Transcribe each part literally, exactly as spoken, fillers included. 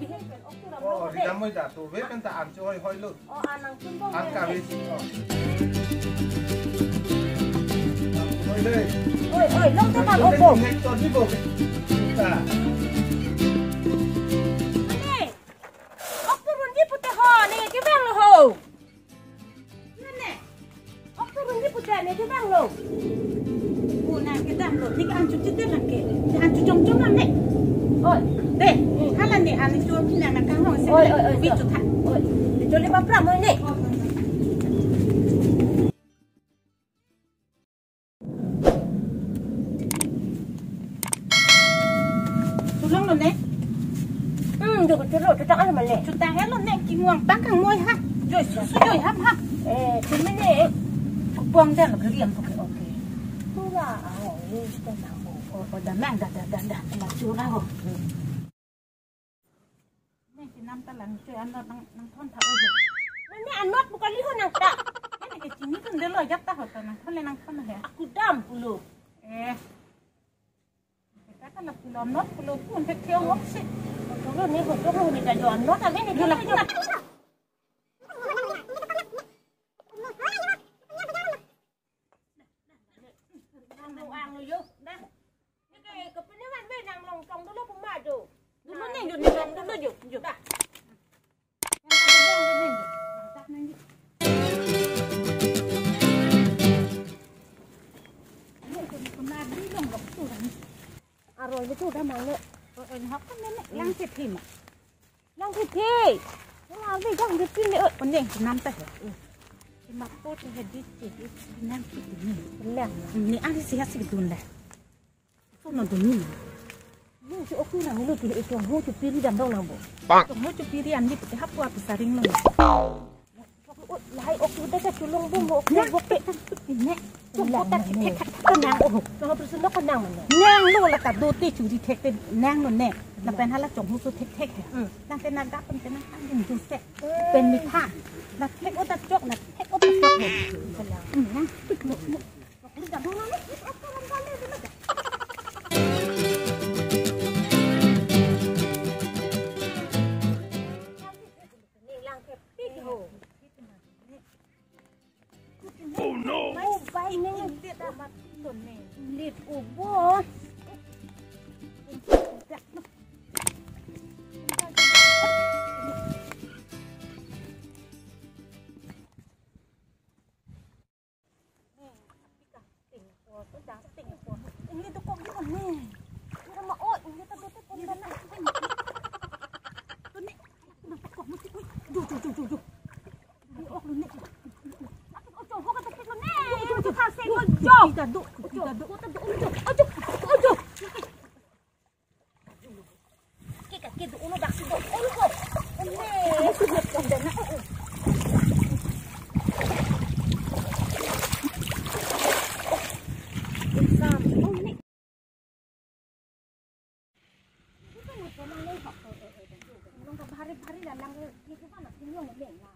Oh, di damoi da tu, ve pen ta an chu hoi hoi lo. Oh, an nangchun bom. An ka ve si, oh. Hoi dei. Oi, oi, long te man opo. Nek to di bo. Ta. Ane, ok turun di pute ho, ne kevang lo ho. Ne, ok turun di pute ne kevang lo. Oh, na kedam lo, ne ke an chu chite lang ke. Ne an chu chom chom lang ne. Oi. Dei, hala ne an chu phi nang nang kang hong se. Oi, oi, oi, bi chu tha. Oi. Jole bapra mo ne. Chulong lo ne? Hmm, jo chulong, chutang an mane. Chutang lo ne, kingwang tang kangmoi ha. Joi su su joi ham ha. Eh, chumi ne. Kupong dan lo keriam poke oke. Tula, ah, ini kita nang. Oh, oh, damang da da da da. Ma chura ho. Ne chenam ta lang choi anot nang nangthon tha oi ho. Ne anot bu kali ho nang ta. Ne ke chini tun de lo jap ta ho ta nangthon le nangthon he. Aku dam pulo. Eh. Kata la pulo anot pulo pun thek thek ho si. Pulo ne ho to ho ne ta jo anot ta ne ne jo la pun. Nang long ang lo yo, dah. Ni ke, ke pini man me nang long tong dulu puma jo. Dulu ne jo, ne long dulu jo, jo. Dah. Yang tadi bilang tadi. Mantap nang jo. Ini ke pernah di long waktu kan. Aroi itu udah mana? Oh, oh, hap kan nenek yang sih, Pima. Lang thithe. Lang ave jang de pin le. Oneng chenam ta he. Ima po te he di che di nang ki di ni. Lang. Ni ari si hasi dun le. So no dun ni. Ni si oku nang lo ti e chong ho chu piri dam dong nang bo. Chong ho chu piri an ni te hap wa pi saring lo. Lahai ok tu ta chulong bom ok bok te. Ne. Chong ko ta thek thek thek nang oh. Chong tu sun nok nang mane. Nang lo la ta do te churi thek te nang lo ne. Lapen hala chong hu so thek thek he. Hmm. Nang te na gap pen te nang ang ding jun se. Pen mi tha. La thek o ta chok la thek o ta chok. Hmm, nang. Oh no! Lit ubo. Ini tu kok di mana? Ini ma oi, ini tu tu pun dana. Tu ni, tu kok mesti oi. Ju ju ju ju ju. Ini ok lu ni. Aku ojo ho kata kek lu ni. Ju ju ju. Kasih lu jo. Kita du, kita du. Kita du. Ojo, ojo. Kita kita uno dak si dok. Uno ko. Ini. Sam. Oh, ini. Bhari bhari dalang ke itu kan aku yang main lah.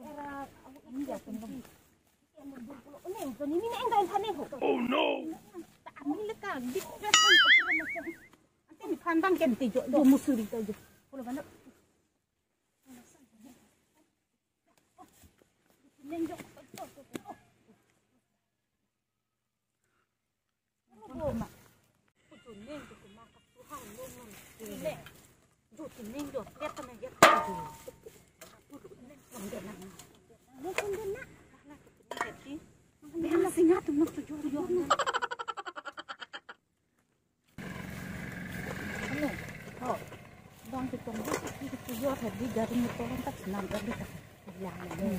Era aku ini ya pun. Oh no! Ini leka di. Ante ni phan bang ken ti jo, jo musuri ta jo. Kalau bana. Neng jo. Bang ke tong bu ki ki yo tadi garing motor tak senam tadi tak. Yang ni.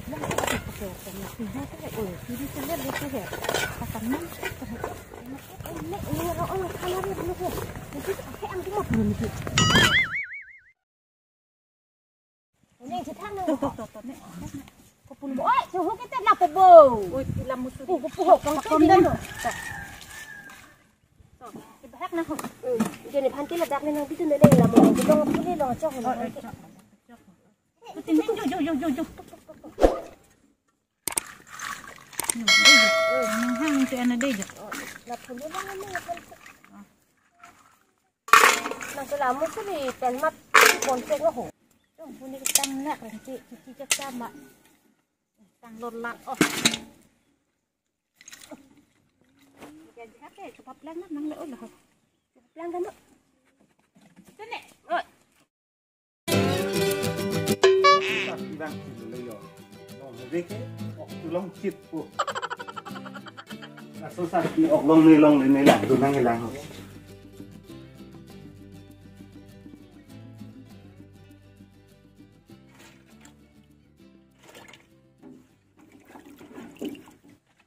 Yang tu aku pakai tong tu yo tu oh, kiri tu lihat dia tu ya. Pakai nam tu. Oh, ni ni ro oh, kalau ni dulu ya. Nanti pakai ang tu mah dulu ni. Neng chethan nang. To to to to ne. Ko pun bo. Oi, suhu kita na ko bo. Oi, ilam musu. Ko ko ko ko ko dan. To, ibahak na ho. Jadi bhanti ladak ni nang bitu nele ilam mo. Long puli long chok. Oi, oi, chok. Tin tin jo jo jo jo jo. Nang hang tu ana dei jo. Na pun lang ni. Nang kelamu sini pen mat pon cek ho. Tum puni ketang nak rengki cuci cek sama. Tang lor lang oh. Jadi apa ya? Coba pelan nang le oh lah. Coba pelan kan, Dok? Sini. Oh. Sarpi bang silo yo. Long beke ok tulong chit po. Laso sarpi ok longle longle ne lang, dunang lang.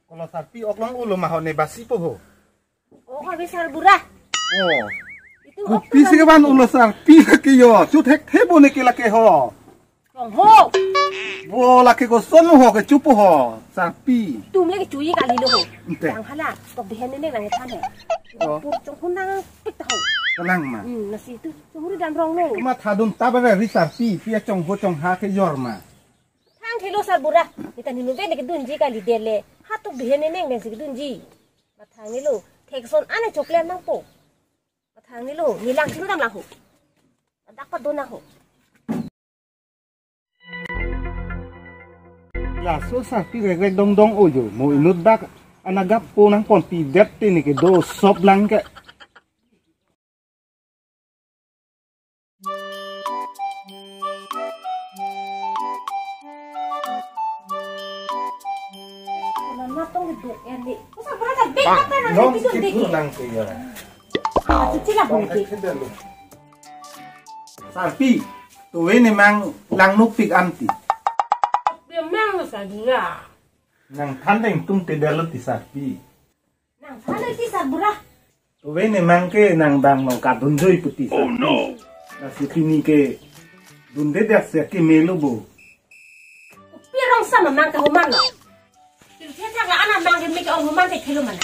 Kolo sarpi ok long ulo ma ho ne basi po ho. Oh, kami sarbura. Oh. Itu ok kopi si tulang keban ulo sarpi lake yo. Chut hek thebo ne ke lake ho. Long ho. Bo lake koson ho kechupo ho. Sarpi. Tum lagi cuci kali lo ho. Ente. Yang hala. Tok bihen ne nang than he. Oh. Pur chong hunang pik ta ho. Kelang ma. Hmm, nasi tu. Chong huri dan rong lo. Kuma thadun tabare ri sarpi. Pia chong ho chong ha ke yor ma. Thang thelo sarbura. Kita ninu ve ne kedunji kali dele. Hatok bihen ne neng si kedunji. Mathang ni lo. Thekson ane chokle nangpo. Mathang ni lo. Nilang sinu dam laho. Adak pa dona ho. Laso sarpi rek rek dong dong ojo. Mo inut dak anagap po nang ponpi det te ne kedo sop lang ke. Nana tong duduk ya, Dik. Masa berapa big apa nang Nong itu, Dik? Kitu nang ke ya. Ah, cuci lah, Bang, Dik. Sarpi, tuwe ne mang lang nupik anti. Dia mang saja. Nang thandeng tum te dalu ti sarpi. Nang thandeng ti sarbura. Tuwe ne mang ke nang bang nong kadun joi puti sa. Oh no. Nasi pini ke dunde dak se ke melo bo. Pirong sama mang ka human lo. Pirong thak la ana mang ke me ke ong human ke khelo mana.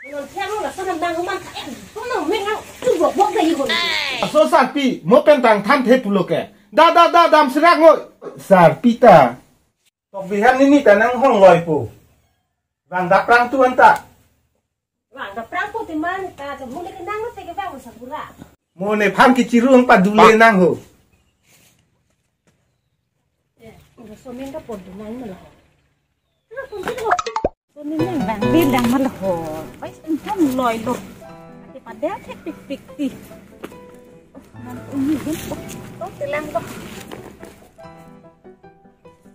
Pirong thak la sana mang human ka em. Kono me nang tu bok bok dai ho. Aso sarpi, mo pen tang than the pulo ke. Da da da dam serak mo. Sarpi ta. Tok bihan ini ta nang hong loi po. Bang daprang tu anta. Bang daprang po ti man ta, ta mule ke nang te ke bang sarbura. Mo nephan ke chiru ang padule nang ho. Eh, udah somen ka pon tu nang malah. Somen nang bang bilang malah ho. Pai sen hong loi lo. Ati pada thek pik pik ti. Oh, nang umi din. Oh, to telang lo.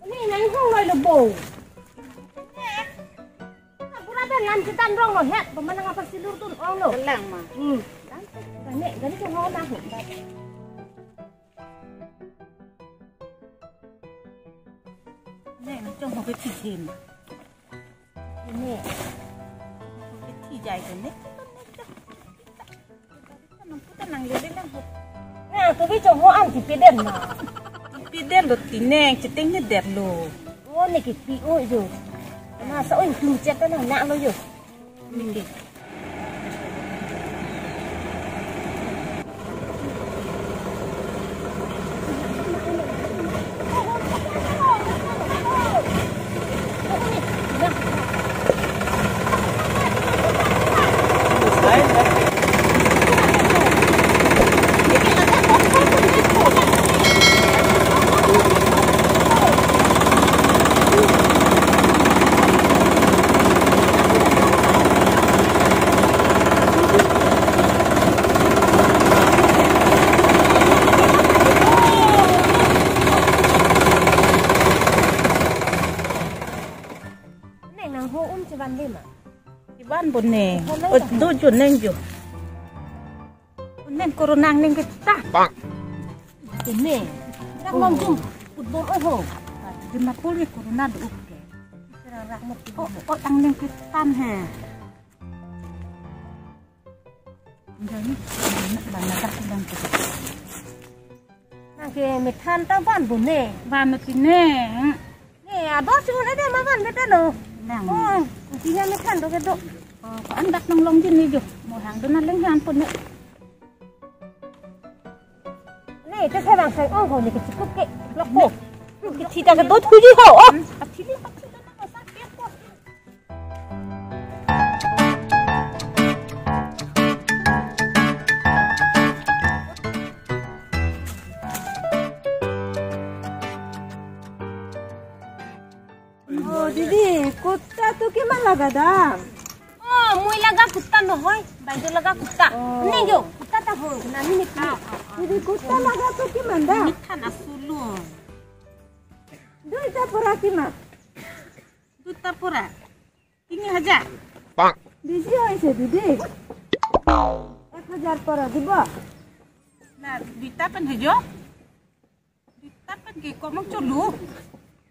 Ini nang hong loi lo bo. Pura ben lan ketan rong lo het, pemanang apa silur tun ong lo. Kelang ma. Hmm. Gani, gani ke ho na ho. Ne, nang chong ho ke tihin. Ini. Ho ke tijai ke ne. Nang putar nang lele nang ho. Nang tu bi chong ho an ti piden ma. Piden lo tineng, cheteng ne der lo. Oh, ne ke pi o jo. Masa oi tu chet na na lo jo. Ningke. Neng nang ho un chevan de ma. Chevan bo neng. Ho nang. Oh, ta. Do jo neng jo. Neng corona neng ke ta. Bang. Ke neng. Rak long jum football oh ho. Jum na pul ye corona do ke. Rak rak mo. Oh, oh, tang neng ke tan he. Jadi, bang madak bang tu. Nang ke methan ta van bo ne. Van mati ne. Ne, ado si un ade ma van mete lo. Nang. Oh, tina methan do ke do. Oh, ko an dak nang long jin ni jo. Mo hang do na leng han pon ne. Ne, te sa bang sai ong ko ne ke chikup ke blok ko. Ke thita ke do thuji ho. Oh, athili athili na sa ke ko. Didi, kurta tu kiman laga dam? Oh, mui laga kurta nohoi, baido laga kurta. Oh. Ning jo, kurta ta ho, nani ning. Ah, ah, ah. Didi, kurta laga tu kiman dam? Mithan asulu. Duita pura kiman? Duita pura. Tini hajar. Bisi hoise didi. Ek hajar pura dibo. Na, duita pen hejo. Duita pen ke komong cholu.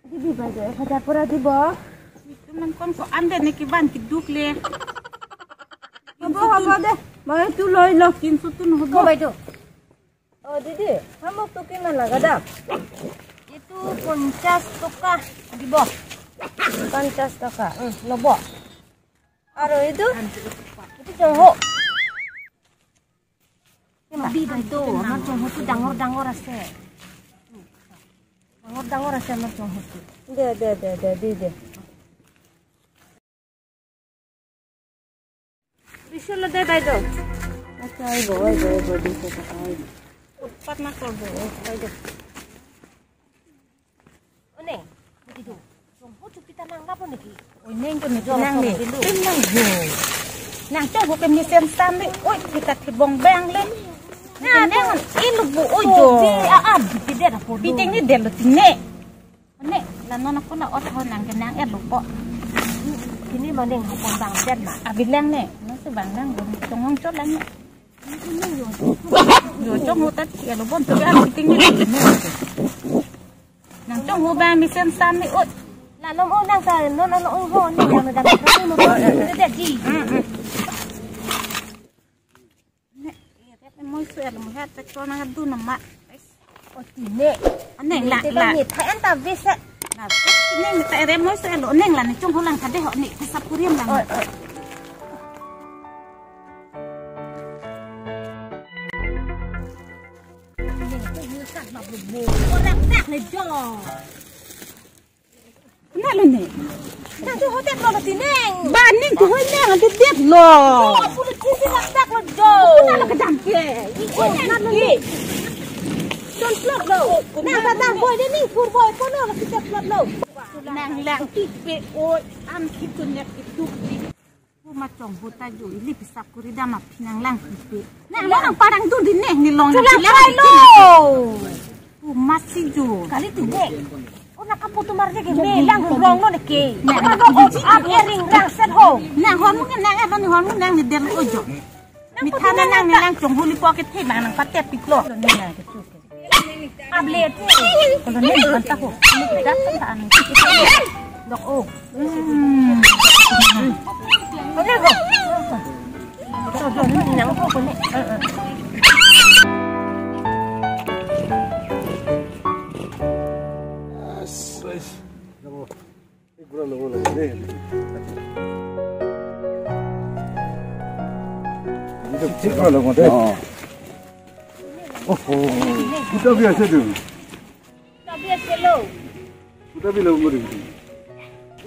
Didi baido, ek hajar pura dibo. Itu nang kon ko ande ne kiban kiduk le. Hobo, hobo de. Mai tu loi lo. Tin sutun hobo. Ko baido. Oh, didi, hamok tu kiman laga dam? Itu ponchas toka dibo. Ponchas toka, hmm, lobo. Aro itu? Itu jongho. Bi bai do, amar jongho tu dangor dangor ase. Dangor dangor ase amar jongho tu. De, de, de, de, di, de. Bisu lo de baido. Acha, aibo, aibo, aibo, di, de, de, aibo. Utpat na korbo, baido. One, baido. Jongho chupi ta nang lapo niki? Oi, neng ko niki nang ni. Nang jo. Nang jongho ke mesen sam ni. Oi, kita thibong bang le. Na, nang ilu bu oi jo. Bi, a, a, bi, bi, de, da, po, bi, ting ni de lo ting ne. Ne, la non ako na ot ho nang ke nang er lo po. Kini maning hapon bang den ma. Abi lang ne, nang si bang lang, dong tong hong chot lang ne. Yo chong ho tat ya lo bon to ya ting ne. Nang chong ho bang mesen sam ni ot. La lom o nang sa non alo o ho ne nang dam ko mo ko de di. Ne, ere moi su elo mo hat pek to nang adu nama. O ti ne. Aneng la, la. Ni tha en ta visa. La, ne, ne ta ere moi su elo, neng la, ne chong ho lang kade ho, ne, kisa puriam lang. Oi, oi. Ora tak le jo. Nalo ne. Nang tu hotel lo ti neng. Ba ning tu hoi neng ante det lo. Oh, apu lo ti si lak dak lo jo. Nalo kedam ke. Iko nalo ne. Don plot lo. Nang ba nang boy de ning pur boy kono lo kita plot lo. Nang lang ti pe oi am kitu nek itu. Pu ma chong ho ta jo ili pisap kuri dam aphi nang lang pipe. Nang lang parang du di ne ni long. Chulang lang kai lo. Pu ma si jo. Kali tu de. Ona kapu tu mar je ke me lang rong no ne ke. Nang ma rong on up earring rang set ho. Nang hon mu nang e ban hon mu nang ni dem ojo. Mi thana nang ni lang chong ho li po ke the bang nang patet pik lo. Able te. Kalau ni bukan tahu. Ini tidak kan tak anu. Dok oh. Hmm. Oke kok. Tuh, tuh, ini yang kok ini. Eh, eh. Yes, yes. Ini kurang dulu lagi deh. Ini tuh cek kalau mau deh. Oh. Oh, oh. Kita biasa tuh. Tapi ya, hello. Kuta bi lo mo dei.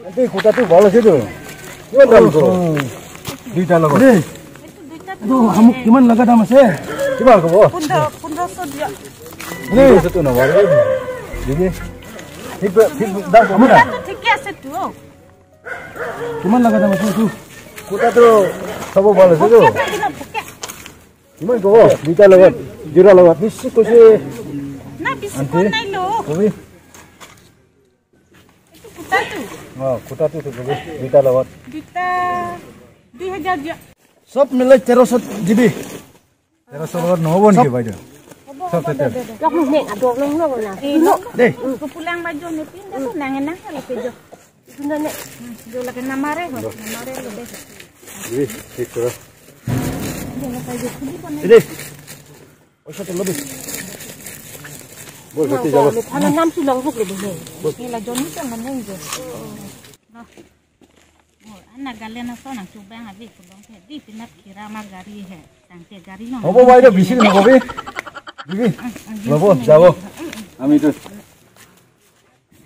Ante kuta tu bhal ase tu. Kiman dam ko? Oh. Duita lo. Dei. Aduh, hamuk kiman laga dam ase? Kiman ko? Pundro, pundro so dia. Dei. Pundro so tu na bhal. Dei. Thik, thik dam ko na? Kuta tu thik ase tu. Kiman laga dam ase tu? Kuta tu sabo bhal ase tu. Kiman ko? Duita lo. Jura lo. Bisu ko se. Na bisu ko nai lo. Kobi. Itu kuta tu. Oh, kuta tu tu, duita lo. Duita dui hajar dia. Sob milai তেরোশো দিবি. তেরোশো lo, no bon ke bai do. Sob te. Yok neng ador long lo na. Dei. Ko pulang baju ni pindah tu nang nang kalau ke jo. Itu nang ne. Jo lagi namare ho. Namare lo deh. Dibi, thik koro. Dei. Oisa to lobi. Bol, beti jabo. Thana nam si long huk le bol. Ni la joni to man neng jo. Oh, ana gale na so nang chubang abi kulong ke. Di pinap kira ma gari he. Tangke gari no. Hobo bai do bisi no hobi. Dibi. Lobo jabo. Ami tu.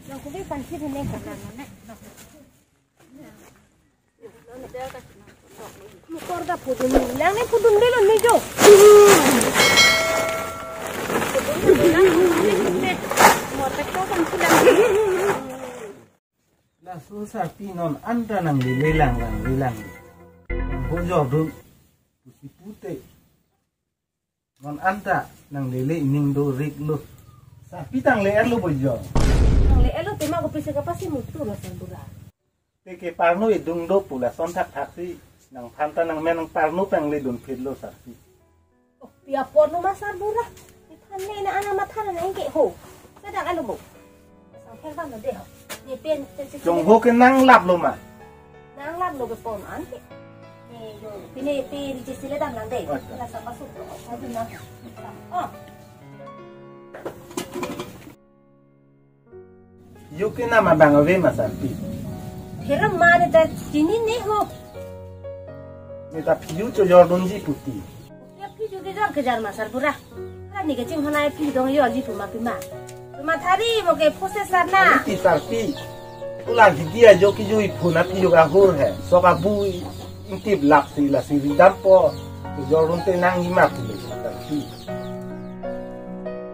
Lo kubi pansi ne ka. Motor ta pudun lang ne pudun de lo ne jo. Motor ta pudun lang. Last To sarpi non anta nanglele lang lang lelang. Nang ho jordun pusi pute. Non anta nanglele ining do rik lo. Sarpi tangle'etlo bo jo. Tangle'etlo tema kopisi kapasi mutu lo sarbura. Te ke parno idung do pu lason thakthaksi nangphan ta nangmen nangparno tangledun phitlo sarpi. Oh, pi apotlo ma sarbura. Iphan ne na ana matha na nang ke ho. Sadak alo bo. Sang pher ban lo de ho. Ne pen te si Jong ho ke nanglaplo ma. Nanglaplo ke pon an ke. Ne yo. Pine pe di jesi le dam nang de. Acha. La sa masuk lo. Sa dun nang. Oh. Yo ke nama bang ave ma sarpi. Pherang ma ne ta chinine ho. Ne ta phi-u chojordunji puti. Ya phi-u ke jor kejar ma sarbura. Hala ne kachinghon ai phi dong yo ji puma pima. Puma thari mo ke phose sar na. Iti sarpi. Pulang jigi ajo ke jui phuna phi-u ahur he. Sok abu intip lapsi lasi ridampo. Chojordun te nangji ma pule sarpi.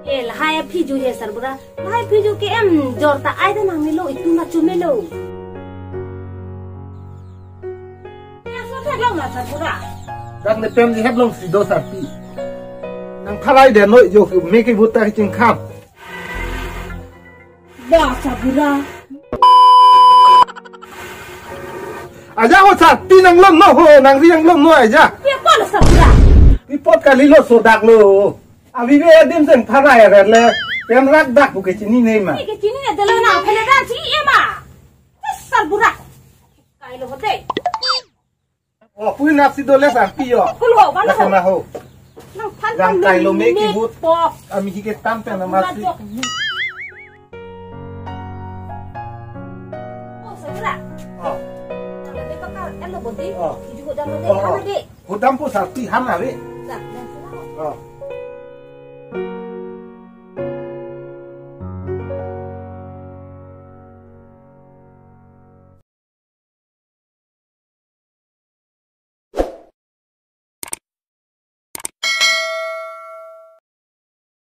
Eh, lahai aphi-u he sarbura. Lahai aphi-u ke em jor ta ai ta nang melo itum na chumelo. Ya so ta long na sarbura. Dak ne pen ji heblong si do sarpi. Nang thalai de noi jo me ke buta ke chingkham. Ba sarbura. Aja ho sarpi nang lom no ho, nang ri nang lom no aja. Pi apotlo sarbura. Pi apot kalilo sodak lo. Avi ve adim sen tharai ret le. Pen rak dak bu ke chinine ma. Ke chinine delo na phele dan si e ma. Sarbura. Kailo hote. Oh, pui nap si dole sarpi yo. Kulo, bang ho. Ho. Nangphan Jang kailo me kibut. Pok. Ami hi ke tam pen nama si. Oh, sarbura. Oh. Nang de pakal, elo bodi. Oh. Iju hodam de, oh, oh. Hana de. Hodam pu sarpi hana ve. Sa, dan sila. Oh.